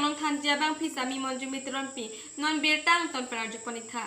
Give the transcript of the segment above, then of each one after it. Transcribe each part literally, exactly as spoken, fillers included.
Nong thanji abang phi sami Monjumi Teronpi. Non birta angton pen arjupon-ik tha.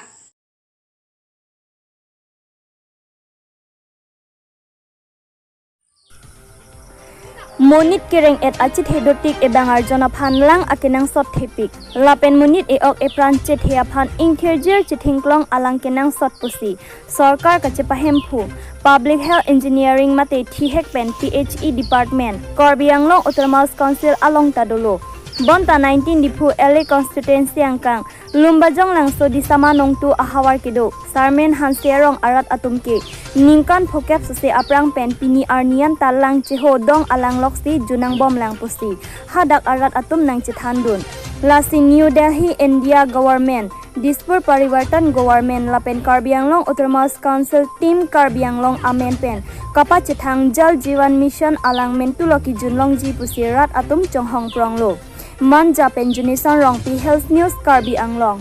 Monit kereng-et achethe dotik ebang arjon aphan lang akenangsot thepik. Lapen monit e-ok epran chethe aphan ingthirjir chethingklong alang kenangsot pusi sorkar kachepahemphu Public Health Engineering mate thihek pen P H E department Karbi Anglong Autonomous Council along ta dolo. Bonta nineteen Diphu L A constituency angkang Lumbajong Langso Disama Nongtu ahavar kedo Sarmen Hanse arong arat atum ke ningkan phokep sose aphrang pen pini arni an ta lang cheho dong alanglok si junang bomlang pusi hadak arat atum nangchethandun. Lasi New Delhi India Government, Dispur Parivartan Government lapen Karbi Anglong Autonomous Council Team Karbi Anglong amen pen kapachethang Jal Jeevan Mission alang mentulo kijun longji pusi rat atum chonghong pronglo. Manja pen Junison Rongpi, Health News Karbi Anglong.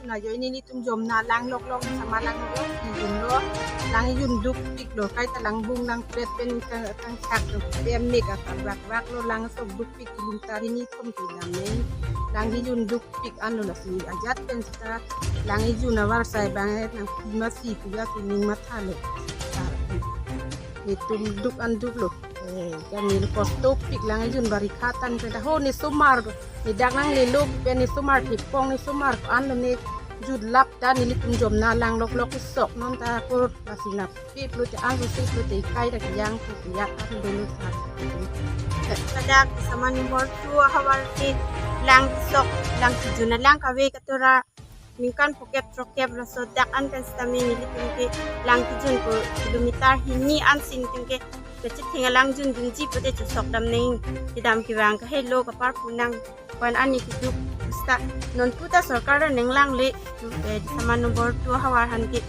Na jo ini nelitum jom na lang loklok sama lang loklok, ijun lo, lang ijun dukpiklo, kaita langbung langpret pen kang, kangsak pen mek akabak baklo, lang sok dukpik ilum tari ni thom tu dam ne, lang ijun dukpik anlo, lasi ajat pen seta lang ijun avar sai bang nangpi masi puja kining mathalo. Netum duk an duklo. Eh, kami kostopik lang ijun barikha tangte ta ho ne somar, ne dak nanglelo pen ne somar thipong, ne somar anlo ne jutlap ta nelitum jom na lang loklok sok non ta kur lasi nangpiplo te, anlo siplo te, kai ta kiyang tu kiyak ta dulu sa. Pada Disama number two ahavar ke lang sok, lang kijun alang kave katora ningkan phokep throkkep laso dak an pen sitame nelitum ke lang kijun pu kilometer hini ansi nelitum ke kachetheng alang junjunji pute chusok dam neng kedam kevang kahelo kapar punang pen ani keduk sita non puta sorkar neng langle, eh, Disama number two ahavar aphan ke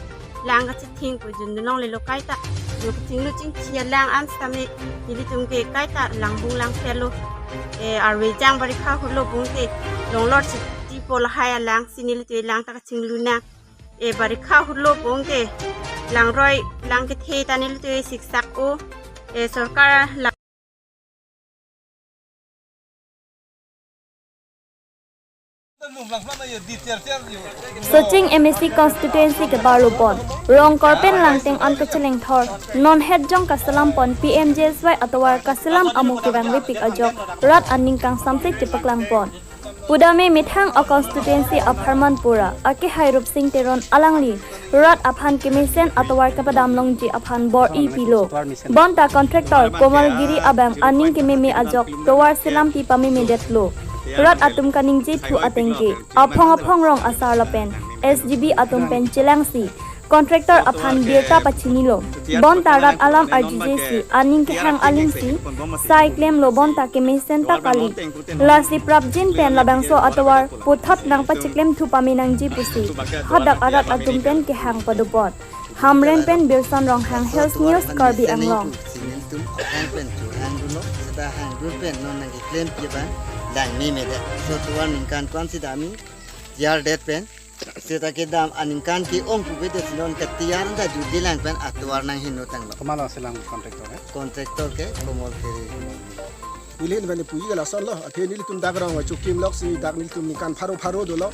lang kachetheng pu junjun longlelo, kaita lo kachinglu chingchi alang an sitame nelitum ke kaita langbung langpelo, eh, arve jang barikha hurlo bung te longlor chiti pol hai alang si nelitum lang ta kachinglu nang. Eh, barikha hurlo bung te langroi lang kethe ta nelitum siksak o, eh, sorkar la Soching M A C constituency kebarlo pon, Rongkor pen Langteng an kachelengthor, non hetjong kaselam pon P M G S Y atovar kaselam amo kevang ripik ajok rat aning kangsamse chepaklang pon. Pudame methang a constituency apharman pura akehai Rupsing Teron alangli rat aphan kemesen atovar kepadam longji aphan bor-i pilo. Bonta contractor Komal Giri abang aning kememe ajok tovar selampi pamemedetlo. Rat atum kaningje thu ateng ke aphong aphong rong asar lapen S G B atum pen chelangsi contractor aphan birta pachinilo. Bonta rat alam arjuje si aning kehang aling si sai klemlo, bonta kemesen ta kali. Lasi prapjin pen labangso atovar puthot nangpachiklem thu pame nangji pusi hadak arat atum pen kehang padopon. Hamren pen Birson Ronghang, Health News, Karbi Anglong. Sini tum ahang pen chu hang dulo, seta hang dun pen non nangkeklem pi abang langmemedet. So tovar ningkan ko-an si dami tiar det pen, seta kedam aningkan ke-ong pupe det si non ketiar ta judi lang pen atovar nanghingno tanglo. Komat lo selam contractor, eh? Contractor ke Komal Giri. Neli pen puji ke lason lo, athe nelitum dak rong chokim lok si dak nelitum ningkan pharo pharo dolo.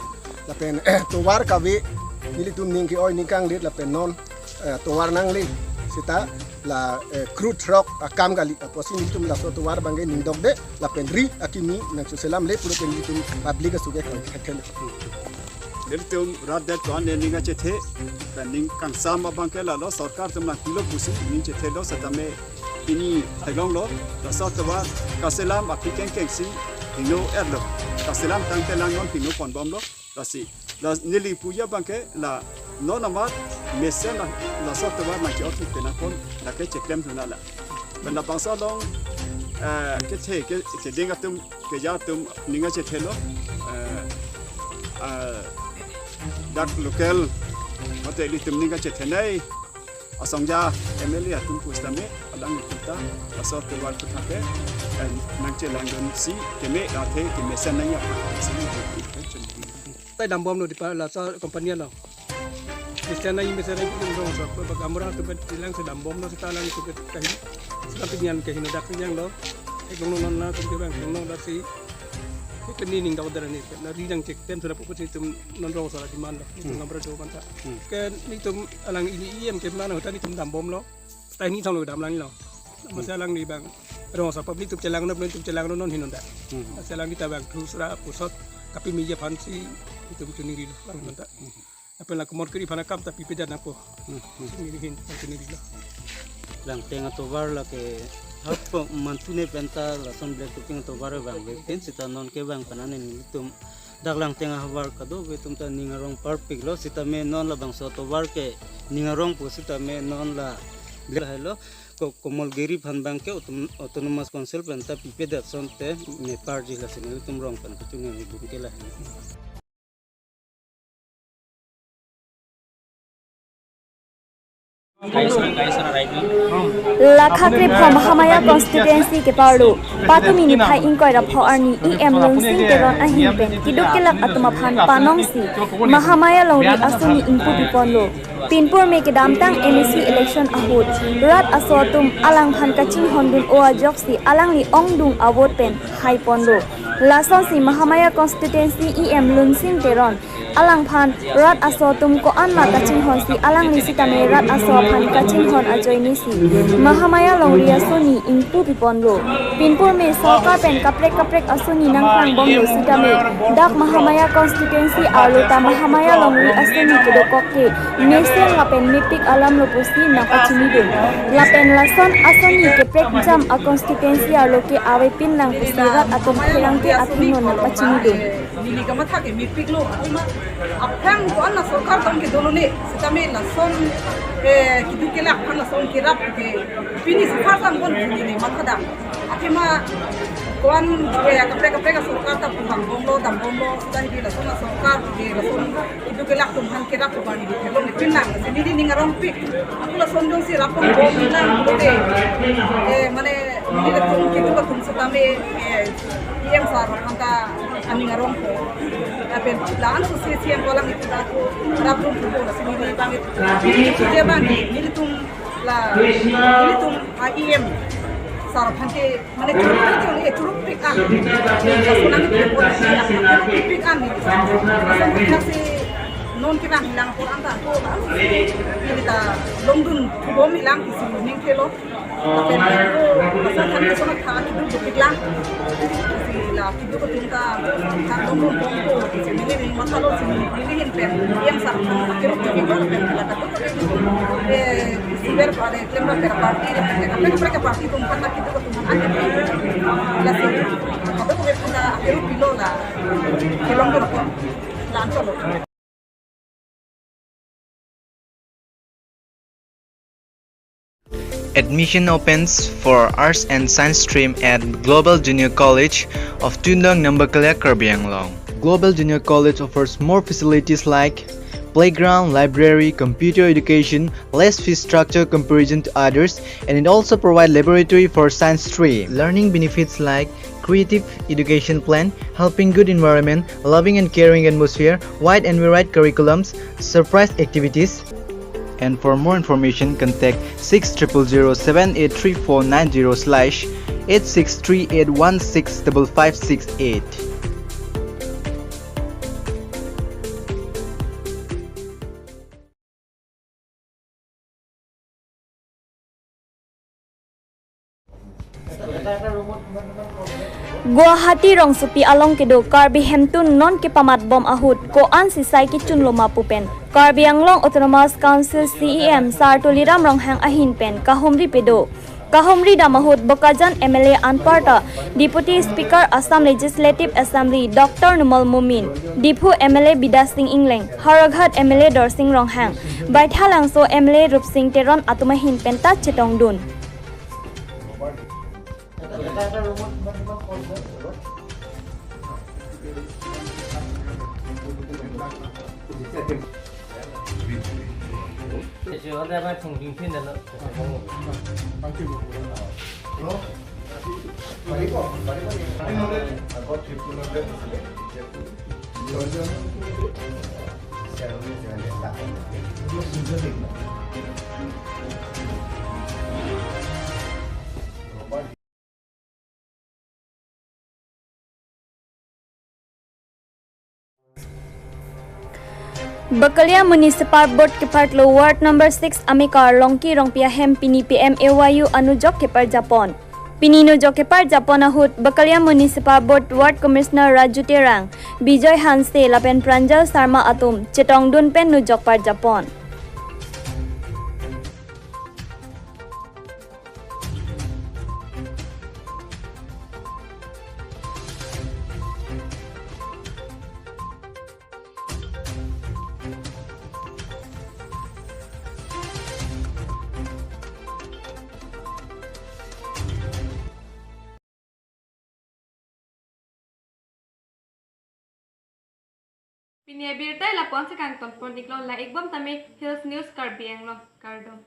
Lapen tovar kave nelitum ning ke-oi ning kanglit lapen non, eh, tovar nangle seta la, eh, crude rock akam kali. Apotsi nelitum laso tovar abangke ning dokde lapen ri akimi nangchoselamle pulo pen nelitum public asu ke kangkhethen. Nelitum rat det ko-an ne ning kachethe, pen ning kangsam abangke lalo sorkar atum nangpilo pusi ning chethelo setame pini theklonglo, laso tovar kaselam aphi kengkeng si hingno erlo. Kaselam tangte lang non hingno ponbomlo. Lasi la neli puji abangke la non amat mesen la, laso tovar nangche-ot pen nangpon lake cheklem thu nang la. Pen labangso along, eh, kethe ke, keding atum, keja atum ning kachethelo, eh, eh, dak local mate ilitum ning kachethenei asongja M L A atum pusitame alanglitum ta laso tovar puthot ke, eh, nangchelangdun si keme athe kemesen nangji aphan si. Tai dambomlo dipa laso company along. Christian na imesera itum rong asor, bak amra atum pen chelang si dambomlo seta alanglitum ke kahin. Seta pinyan kahin dak pinyan lo. Eklong non na atum ke bang, eklong non dak si. Ke ning dau dara ni, na ri nangchek tem sura pupu si itum non rong asor demand lo. Itum Hmm. ngamra do manta. Hmm. Ke nitum alang ili E M ke mana hota nitum dambomlo. Tahini thang lo dam lang lo. Masi alangli bang rong asor public atum chelang non, itum chelang non hin non dak. Hmm. Masi alangli ta bang thu sura pusot kapimi aphan si itum chuning rilo lang manta. Hmm. Apel la kumor kiri aphan akam ta pipedet nangpo. Hmm, hmm. Chuning hin, chuning rilo. Langteng atovar lake hap mantune penta lason black topping atovar bang vepen seta non ke bang panan itum dak Langteng ahavar kadokave atum ta ning arong parpiklo sitame non labangso atovar ke ning arongpo sitame non la black helo ko Komolgiri aphan bang ke autom-, Autonomous Council penta pipedet asonte ne parji lasi nelitum rong pen kachunang ni bum ke la. Lakha krepho Mahamaya constituency keparlo, patumi niphai ingkoi ra pho arni E M Lunsing Teron ahin pen keduk kelak atum aphan panongsi Mahamaya longri asoni ingpu piponlo. Pinpur me kedamtang M A C election ahut rat aso atum alangphan kachinghondun-o ajoksi alangli ongdung a-vote pen haiponlo. Lasonsi Mahamaya constituency E M Lunsing Teron alangphan rat aso atum ko-an ma kachinghonsi alangli sitame rat aso aphan kachinghon ajoinesi Mahamaya longri asoni ingpu piponlo. Pinpur me sorkar pen kaprek kaprek asoni nangplangbomlo sitame dak Mahamaya constituency arlo ta Mahamaya longri asoni kedokok ke mesen lapen mepik alamlo pusi nangpachinidun. Lapen lason asoni keprek jam a-constituency arlo ke avepin lang pusi rat atum pherangke athengno nangpachinidun. Neli kamatha ke mepiklo, athema aphrang ko-an na sorkar kam kedo lone, sitame lason, eh, keduk kelak aphan lason kerap ke pini si first time bon neli mathadam. Athema ko-an, eh, kaprek kaprek asorkar ta pubang bomlo, dam bomlo, seta hidi lason asorkar ke lason keduk kelak atum aphan kerap pubang neli thelo nepin lang, si neli ning arongpik. Ako lason jongsi rappongbom lang pulote, eh, mane nelitum keduk atum sitame, eh, E M sir aphan ta aning arongpo. Lapen la-an susi C M ko lang itum ako rapdun thupo, lasi neli bang, neli itum je bang, nelitum la, nelitum a-E M sir aphan ke mane churuk, churuk, eh, churukpik an. Laso nang itum pon si churukpik an neli. Laso nang si non kevang hilang apor anta ako la-an susi neli ta longdun thubom hilang pusi ning thelo. Lapen ko laso than ke sonat tha keduk dopik lang. Si la keduk atum ta tha dong dong dong ko, si neli ning mathalo si neli hin pen E M sir aphan ta keduk dopik lang pen la keduk dopik. Eh, siber pada klem ra pera party, kaprek kaprek party atum aphan ta keduk atum aphan ta keduk. Lasi keduk dopik ta keduk pilo la kelong dopik la ancholo. Admission opens for Arts and Science stream at Global Junior College of Tuindang, Nambakalea, Karbi Anglong. Global Junior College offers more facilities like playground, library, computer education, less fee structure comparison to others, and it also provides laboratory for science stream. Learning benefits like creative education plan, helping good environment, loving and caring atmosphere, wide and varied curriculums, surprise activities. And for more information, contact six triple zero seven eight three four nine zero slash eight six three eight one six double five six eight. Guwahati rongsopi along kedo Karbi hemtun non kepamat bom ahut ko-an si sai kechunlo ma pu pen Karbi Anglong Autonomous Council C E M Sir Tuliram Ronghang ahin pen kahumri pado. Kahumri dam ahut Bokajan M L A anparta Deputy Speaker Assam Legislative Assembly Doctor Numal Momin, Diphu M L A Bidya Sing Engleng, Howraghat M L A Dorsing Ronghang, Baithalangso M L A Rupsing Teron atum ahin penta chetongdun. Bakalia Municipal Board kephartlo Ward number six amekar Longki Rongpi ahem pini P M A Y U anujok keparjapon. Pini nujok keparjapon ahut Bakalia Municipal Board Ward Commissioner Raju Terang, Bijoy Hanse lapen Pranjal Sharma atum chetongdun pen nujok parjapon. Pini abirta lapu-an si kangtonpon iklo, la-ikbom tame Hills News Karbi Anglong, kardom.